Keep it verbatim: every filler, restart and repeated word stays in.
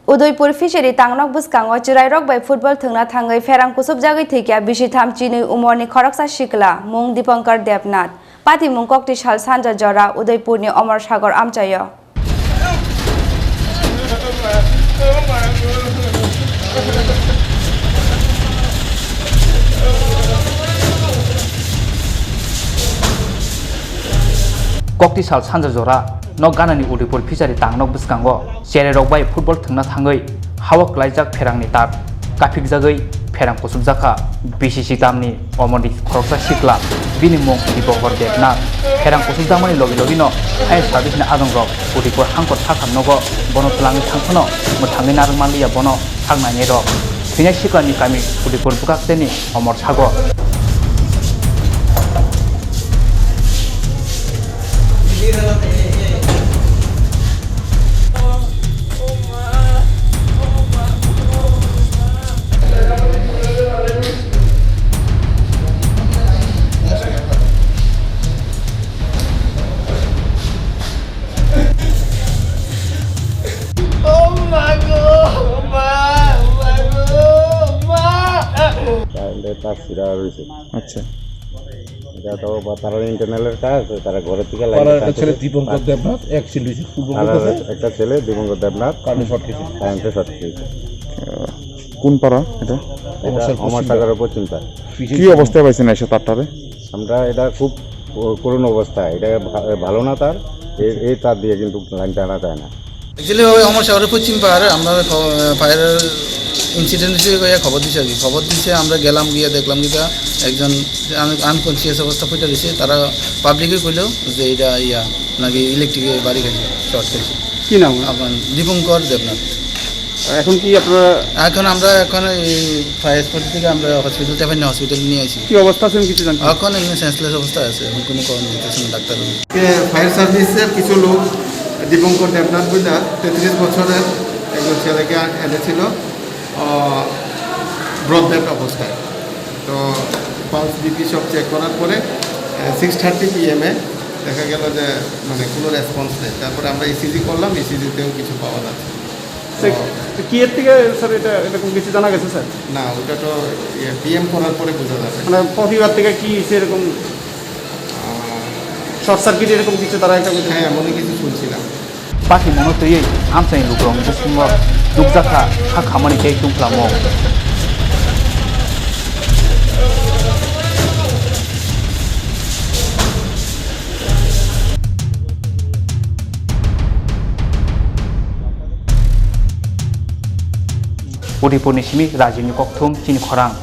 Udaipur Fishery tangnok bwskango chwrairok bai football thwngna thangwi pherang kusubjagwi thwikya bisi tham chinwi umorni khoroksa sikla, mung Dipankar Debnath. Patimung kokti sal sanja jora Udaipurni Omor Sagor amchaio. Kokti sal sanja jora nok ganani Udaipur Fishery tangnok bwskango chwrairok bai football thwngna thangwi hawa klaijak pherangni tar kaphikjagwi pherang kusubjakha B C C tamni omorni khoroksa sikla, bini mung Dibongkor Debnath. Pherang kusubjakmani logi logino fire service ni adongrok Udaipur hangkor sakhamnogo bono twlangwi thangphano mwthangwi narwk manliya bono sak nainairok. Thwinai siklani kami Udaipur bwkak teni Omor Sagor. Oh my God! Oh my God! Oh my God! Oh my God! এটা ছিঁড়া রয়েছে। আচ্ছা। এটা তো বা তারা ইন্টারনালের কাজ, তারা ঘরের থেকে লাইন তারা একটা টানতেছে। ছেলে দীপঙ্কর দেবনাথ, এক ছেলে হয়েছে ফুটবল তারা খেলতেছে। একটা ছেলে দীপঙ্কর দেবনাথ কারেন্টে শর্ট খেয়েছে। কারেন্টে শর্ট খেয়েছে। আহ, কোন পাড়া এটা? এটা অমর সাগরের পশ্চিম পাড়। কি অবস্থায় পাইছেন এসে তারটারে? আমরা এটা খুব করুণ অবস্থা, এটা ভা-, ভালো না তার, এই, এই তার দিয়ে কিন্তু লাইন টানা যায় না। অ্যাকচুয়ালি ওই অমর সাগরের পশ্চিম পাহাড়ে আমরা ফায়ার ইনসিডেন্ট হিসেবে কইয়া খবর দিছে আর কি। খবর দিছে, আমরা গেলাম, গিয়ে দেখলাম কিতা একজন আন-, আনকনসিয়াস অবস্থা পড়ে রয়েছে। তারা পাবলিকে কইলো যে এটা ইয়া নাকি ইলেকট্রিকে বাড়ি খাইছে, শর্ট খাইছে। কি নাম ওনার? আপনার দীপঙ্কর দেবনাথ। এখন কি আপনারা এখন আমরা এখন এই ফায়ার স্পট থেকে আমরা হসপিটাল, চাপাইনগর হসপিটাল নিয়ে আসি। কি অবস্থা আছেন কিছু জানতে? এখন এমনি সেন্সলেস অবস্থা আছে, এখন কোনো কল নিতেছে না ডাক্তার। এ, ফায়ার সার্ভিসের কিছু লোক দীপঙ্কর দেবনাথ বুঝা তেত্রিশ বছরের একজন ছেলেকে আ-, এনেছিল, আহ, ব্রড ডেড অবস্থায়। তো পালস, বিপি সব চেক করার পরে, আহ, সিক্স থার্টি পিএমে দেখা গেল যে মানে কোনো রেসপন্স নেই। তারপরে আমরা ইসিজি করলাম, ইসিজিতেও কিছু পাওয়া যাচ্ছে। তো কি এর থেকে স্যার এটা এরকম কিছু জানা গেছে স্যার? না, ওটা তো ইয়ে, পিএম করার পরে বোঝা যাবে। মানে পরিবার থেকে কি সেরকম আহ, শর্ট সার্কিট এরকম কিছু তারা একটা হ্যাঁ, এমনই কিছু শুনছিলাম। Patimungno twiwi amchaini lukurokni bisingo nukjakha kha khamani tei tungphla mung. Udaipurni simi Rajibni kokthum chini khorang.